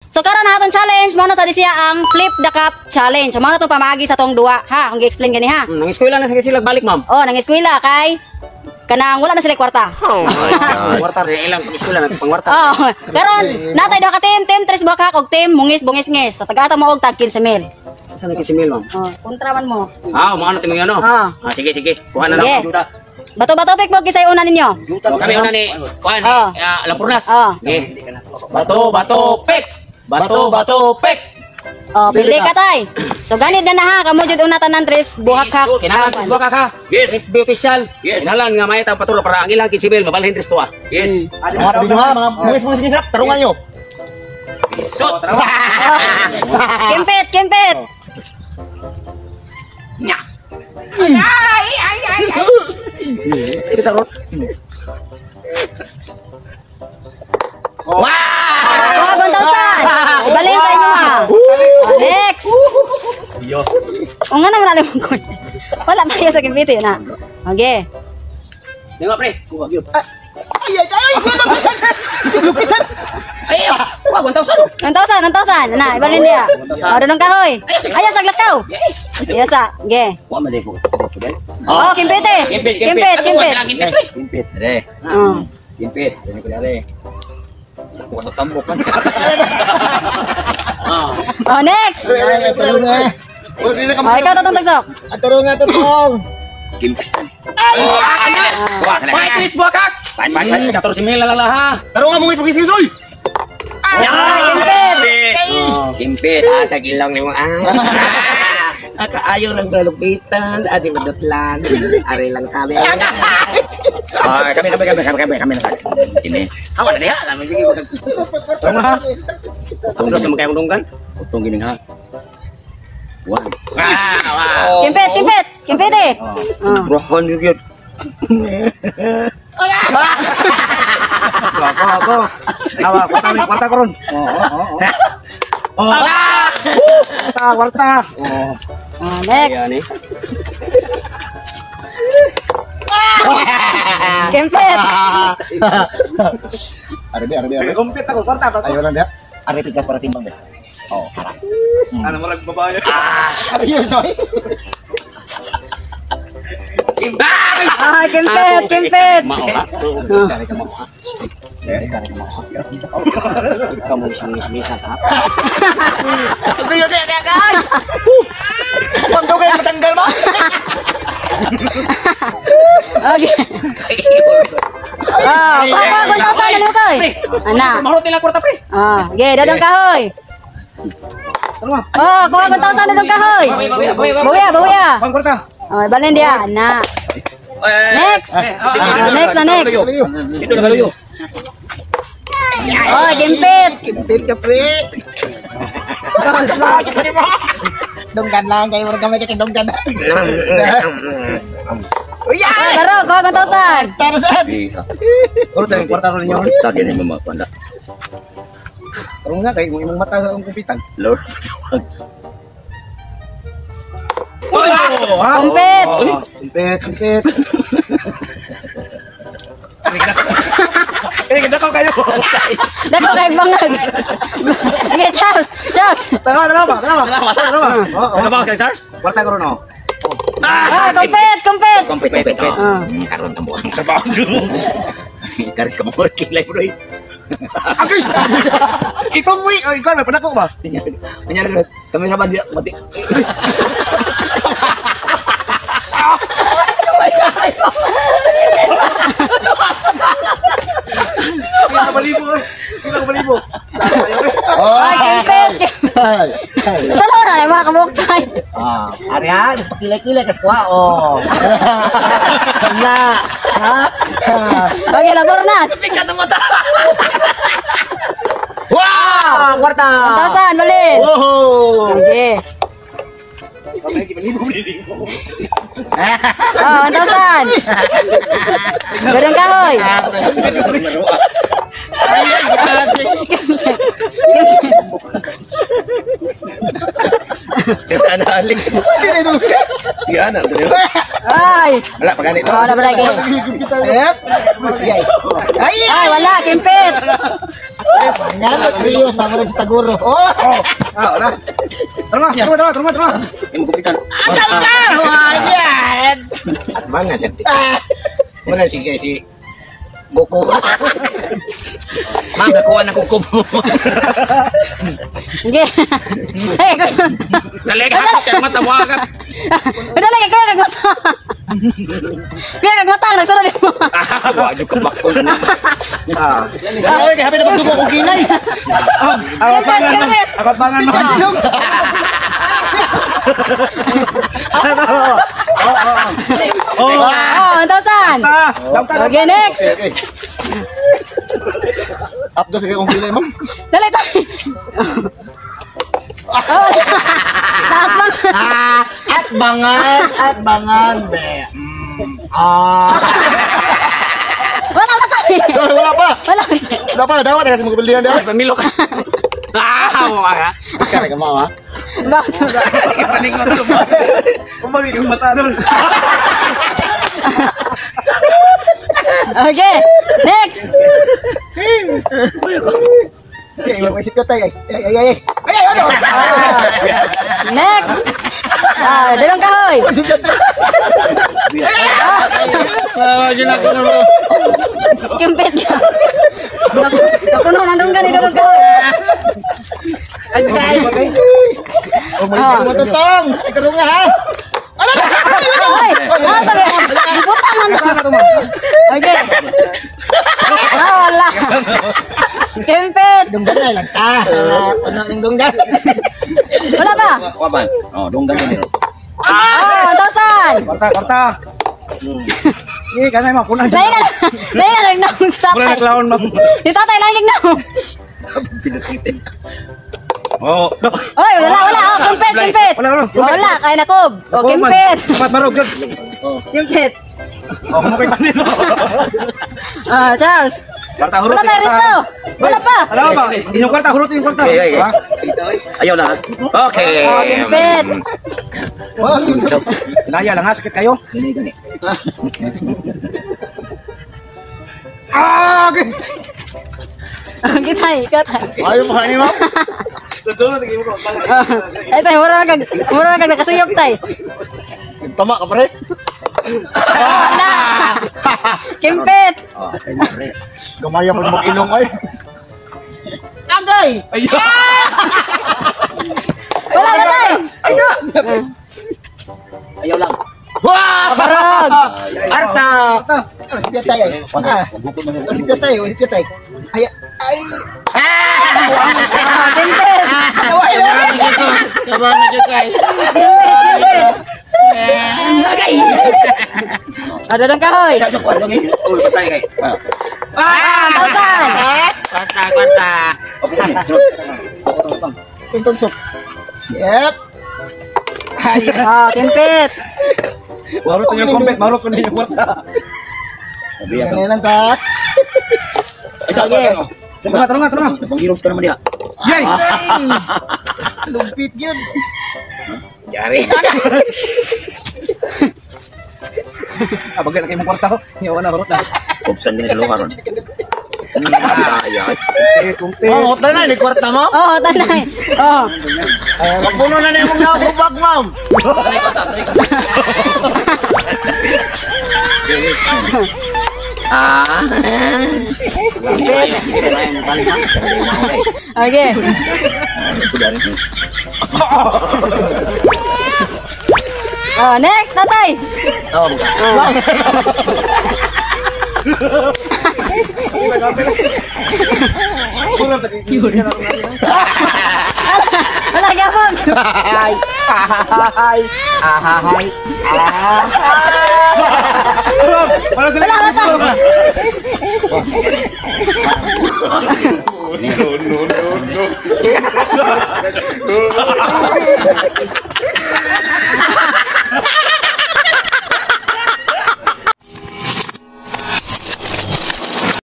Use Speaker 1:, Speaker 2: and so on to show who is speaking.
Speaker 1: So karon na atong challenge mao na sa siya ang flip the cup challenge. So mao na tong pamaagi sa tong duwa ha. Kung gi-explain gani ha.
Speaker 2: Nang eskwela na sa sila balik, ma'am.
Speaker 1: Oh, nang eskwela kay kanang wala na sila kwarta.
Speaker 2: Pangwarta rin ilang pang eskwela na pangwarta.
Speaker 1: Oh, karon natay duha ka team, team Tres Bukak ug team Mungis Bungis Ngis. So taga mo og tag 15,000.
Speaker 2: Asa na 15,000, ma'am?
Speaker 1: Oh, kontra man mo.
Speaker 2: Ah, mga ano timo ano?
Speaker 1: Ah.
Speaker 2: Ah, sige sige. Kuha na
Speaker 1: Sige.
Speaker 2: lang juta.
Speaker 1: Bato bato pick mo kisay una ninyo.
Speaker 2: Oh, kami una ni kuan
Speaker 1: Ah.
Speaker 2: Lampurnas.
Speaker 1: Ah.
Speaker 2: Sige. Bato bato pick. Bato bato pick.
Speaker 1: Oh, pili ka tay. So ganid na na ha, kamo jud una tanan Tres Buhakak.
Speaker 2: Kinahanglan Tres Bukak ha.
Speaker 3: Yes.
Speaker 2: SB official.
Speaker 3: Yes.
Speaker 2: Kinahanglan nga may paturo para ang ilang 15,000 mabalhin tres tuwa.
Speaker 3: Yes.
Speaker 4: Mga pabinyo ha, mga mungis-mungis ngis tarungan nyo.
Speaker 3: Isot.
Speaker 1: Kimpit, kimpit.
Speaker 2: Nya. Ito ron.
Speaker 1: Oh, 1,000. Ibalhin sa inyo ha. Next.
Speaker 4: Iyo.
Speaker 1: O nga naman alam ko. Wala pa yun sa kimpit na. Okay.
Speaker 2: Ningo pre.
Speaker 3: Kuha gyud.
Speaker 4: Ay, ay, ay! Sulupitan!
Speaker 2: Ay, kuha 1,000.
Speaker 1: 1,000, 1,000. Na, ibalhin niya. Oh, dunong kahoy. Ayaw saglat kaw. Ayaw sa. Okay.
Speaker 3: Kuha man ko.
Speaker 1: Oh, kimpit eh.
Speaker 3: Kimpit, kimpit.
Speaker 1: Kimpit, kimpit.
Speaker 3: Kimpit.
Speaker 5: Re,
Speaker 1: Oh.
Speaker 3: Kimpit.
Speaker 5: ini ko dali. Ako na tambok man.
Speaker 1: Oh, next.
Speaker 4: Tarungan.
Speaker 1: Oh, ikaw tatong tagsok.
Speaker 4: Tarungan, tarungan.
Speaker 3: Kimpit. Kuha ka na.
Speaker 2: Bay Tres Bukak.
Speaker 3: Pan pan pan.
Speaker 2: 14,000 na lang ha.
Speaker 4: Tarungan, mungis-mungis ngis, oy!
Speaker 1: Kimpit.
Speaker 3: Kimpit.
Speaker 2: Ah, sa gilong nimo ah. Akaayo lang galupitan, adi madutlan. Ari lang kami.
Speaker 3: Ah, kami kami kami kami kami kami na. Ini.
Speaker 2: Hawa na diha, lamin sige wag. Tama ha. Ang sa mga dunggan.
Speaker 3: Utong gining ha. One.
Speaker 2: Ah, wow.
Speaker 1: Kimpit, kimpit. Kimpit eh. Oh.
Speaker 3: Rohon yun.
Speaker 2: Ako ako. Awa, kwarta mi, kwarta karon. Oo, oo. Oh. Kwarta, kwarta. Oh.
Speaker 1: Oh, next.
Speaker 2: Ayan eh.
Speaker 1: Kimpit.
Speaker 4: Arabi, arabi, arabi.
Speaker 2: Kumpit ako, kwarta.
Speaker 4: Ayaw lang diha. Ari tigas para timbang deh. Oh, harap.
Speaker 2: Ano mo lang babae?
Speaker 4: Ari, sorry.
Speaker 1: Ah, kimpit, kimpit.
Speaker 2: Mao ha. Kare ka mao ha. Kare ka mao ha. Kamu ngis-ngis ha.
Speaker 4: Kaya, kaya, kaya, kaya! Upang daw kayo matanggal mo?
Speaker 1: Okay. Ah, kuha, kuha, 1,000 na kahoy. Ana.
Speaker 2: Mahurot nila kwarta pre.
Speaker 1: Ah, okay, dadong kahoy. Oh, kuha 1,000 dadong kahoy. Bawiya, bawiya.
Speaker 4: Pang kwarta.
Speaker 1: Oh, ibalhin diya. Ana. Next. Ah, next na next.
Speaker 3: Dito na kayo.
Speaker 1: Oh, kimpit.
Speaker 4: Kimpit ka, pre. Donggan lang kayo, wala kamay kay donggan.
Speaker 1: Oh, baro, kuha 1,000.
Speaker 4: Tara saan?
Speaker 2: Kurot na kwarta ron ninyo.
Speaker 3: Kita gini mama panda.
Speaker 4: Tarungan nga kayo, imong mata sa akong kumpitan.
Speaker 3: Lord.
Speaker 1: Kumpit.
Speaker 4: Kumpit, kumpit.
Speaker 2: Eh, dako kayo.
Speaker 1: Dako kay bangag. Okay, Charles. Charles.
Speaker 2: Tanawa, tanawa, tanawa. Tanawa, tanawa. Tanawa sa Charles? Kwarta ko ron oh.
Speaker 1: Ah, kumpit, kumpit.
Speaker 3: Kompit, kompit.
Speaker 1: Ah.
Speaker 3: Karon ka mo. Trabaho. Karon ka mo kilay bro.
Speaker 4: Agay! Ikaw mo, ikaw may panako ba?
Speaker 3: Kunyari ka, kameraman dia mati.
Speaker 2: Pinakabalibo. Pinakabalibo.
Speaker 1: Ah, kimpit.
Speaker 4: Ay, ay.
Speaker 1: Tanaw na, mga kabuktay.
Speaker 4: Ah, ari ha, nagpakilay-kilay kas kuha oh. Wala. Ha?
Speaker 1: Okay, labornas.
Speaker 4: Wow! Kwarta!
Speaker 1: 1,000, balik.
Speaker 4: Wow!
Speaker 1: Okay. Oh, 1,000. Gadong kahoy.
Speaker 3: Kasi ana alik. Iya ana tuh.
Speaker 1: Ay.
Speaker 3: Wala pa ganito.
Speaker 1: Oh, wala ba lagi?
Speaker 4: Yep.
Speaker 1: Ay, wala, kimpit.
Speaker 4: Nga, Prius, mga sa Taguro. Oh!
Speaker 2: Ah, wala. Tara nga, tara, tara, tara.
Speaker 3: Imo kupitan.
Speaker 4: Asal ka! Yan!
Speaker 5: At banga siya. Muna sige si Goku.
Speaker 3: Ma'am, nakuha na kuko mo.
Speaker 1: Sige. Ay, kuya.
Speaker 3: Dali ka kay mata mo ka.
Speaker 1: Dali kay kuya kag mata. Kuya kag mata nagsunod mo.
Speaker 3: Ah, wa jud ka bakol.
Speaker 2: Ah.
Speaker 4: Ay, kaya happy na pagdugo kong kilay.
Speaker 2: Akat pangan, ma'am. Akat pangan, ma'am. Oh,
Speaker 1: Oh, 1,000.
Speaker 2: ah, dawta.
Speaker 1: Okay, next.
Speaker 4: Okay, okay. Up daw sa kong kilay, ma'am.
Speaker 1: Dali tayo. Oh, lahat bang?
Speaker 4: Ah, at bangan, at bangan, be. Ah.
Speaker 1: Wala pa tayo.
Speaker 4: Ay, wala pa.
Speaker 1: Wala.
Speaker 4: Wala pa, dawat kasi magpilihan daw.
Speaker 3: Pamilo ka. Ah, mo ka.
Speaker 5: Kaya ka mama.
Speaker 1: Bakit ba?
Speaker 3: Paningot ko.
Speaker 2: Kumagay kang mata doon.
Speaker 1: Okay, next.
Speaker 4: Ay, isip ka tayo. Ay, ay, ay, ay. Ay, ay, ano?
Speaker 1: Next. Ah, dalawang kahoy.
Speaker 4: Isip ka tayo.
Speaker 5: Ah, ginagawa ko.
Speaker 1: Kimpit ka. Napuno na dong gani dalawang kahoy.
Speaker 4: Ay, ay, ay. Oh my God, matutong. Ay, karong nga, ha?
Speaker 1: Ay, ah, sabi. Butang man to. Okay. Ah, wala. Kimpit.
Speaker 4: Dunggan na lang ta. Ano yung dunggan?
Speaker 1: Wala pa.
Speaker 3: Wa man. Oh, donggan ni.
Speaker 1: Ah, 1,000.
Speaker 2: Kwarta, kwarta. Eh, kanay ma'am, kuna.
Speaker 1: Lain na. Lain na lang naong sa
Speaker 2: Wala na
Speaker 1: tatay.
Speaker 2: clown, ma'am.
Speaker 1: Ni tatay lain na.
Speaker 2: Oh, dok.
Speaker 1: Oy, wala, wala. Oh, kimpit, kimpit.
Speaker 2: Wala, wala.
Speaker 1: Wala, kay nakob. Oh, kimpit.
Speaker 2: Dapat marog yun.
Speaker 1: Kimpit.
Speaker 2: Oh, kumukay pa nito.
Speaker 1: Ah, Charles.
Speaker 2: Kwarta, hurot.
Speaker 1: Wala pa, Risto. Wala pa.
Speaker 2: Wala pa. Inyong kwarta, hurot yung kwarta.
Speaker 3: Okay, okay.
Speaker 2: Ha?
Speaker 3: Ayaw na. Okay.
Speaker 1: Oh, kimpit.
Speaker 2: Inaya lang ha, sakit kayo.
Speaker 3: Gani gani.
Speaker 2: Ah, okay.
Speaker 1: Okay, tay. Ikaw, tay.
Speaker 4: Ayaw mo kanin, ma'am.
Speaker 1: Ah, Ay, tay, mura na kag nakasuyop, tay.
Speaker 4: Tama ka, pre.
Speaker 1: Wala. Kimpit.
Speaker 4: Ah, ay, pre. Gamaya mo mag-ilong, ay. Agay!
Speaker 1: Wala pa, tay.
Speaker 4: Ay, siya!
Speaker 3: Ayaw lang.
Speaker 4: Wah!
Speaker 1: Barog.
Speaker 4: Arta! Isip tayo. Ah, isip tayo, isip tayo. Ay, ay.
Speaker 1: Ah, kimpit.
Speaker 4: Ay,
Speaker 1: Kimpit, kimpit.
Speaker 3: Agay.
Speaker 1: Ada ng kahoy.
Speaker 3: Sa kuan lagi. Uy, patay kay. Ah.
Speaker 1: Ah, 1,000.
Speaker 5: Kwarta, kwarta.
Speaker 3: Okay.
Speaker 4: Tuntun soup. Yep.
Speaker 1: Ah, kimpit.
Speaker 2: Marot na yung kompet, marot ko na yung kwarta.
Speaker 3: Sabi
Speaker 4: Ganyan lang ta.
Speaker 3: Ay, sa
Speaker 1: Sige.
Speaker 3: kuan.
Speaker 2: Tara, tara, tara.
Speaker 3: Panghiroms ka naman diha.
Speaker 2: Yay!
Speaker 4: Ay! Lumpit yun.
Speaker 5: Yari.
Speaker 2: Ah, bagay na kayo mong kwarta ko. Yawa na, hurot na.
Speaker 3: Kupsan din sa luha ron. Ay, ay.
Speaker 2: Eh, kumpet.
Speaker 4: Oh, na, ni kwarta mo.
Speaker 1: Oh, tanay. Oh.
Speaker 4: Magpuno na na yung nakubag, ma'am.
Speaker 3: Ah.
Speaker 1: Okay. Oh, next, tatay.
Speaker 4: Oh.
Speaker 1: Wala gapon.
Speaker 4: Ay! Ay! Ay! Ah!
Speaker 2: Wala sila.
Speaker 1: Wala wala.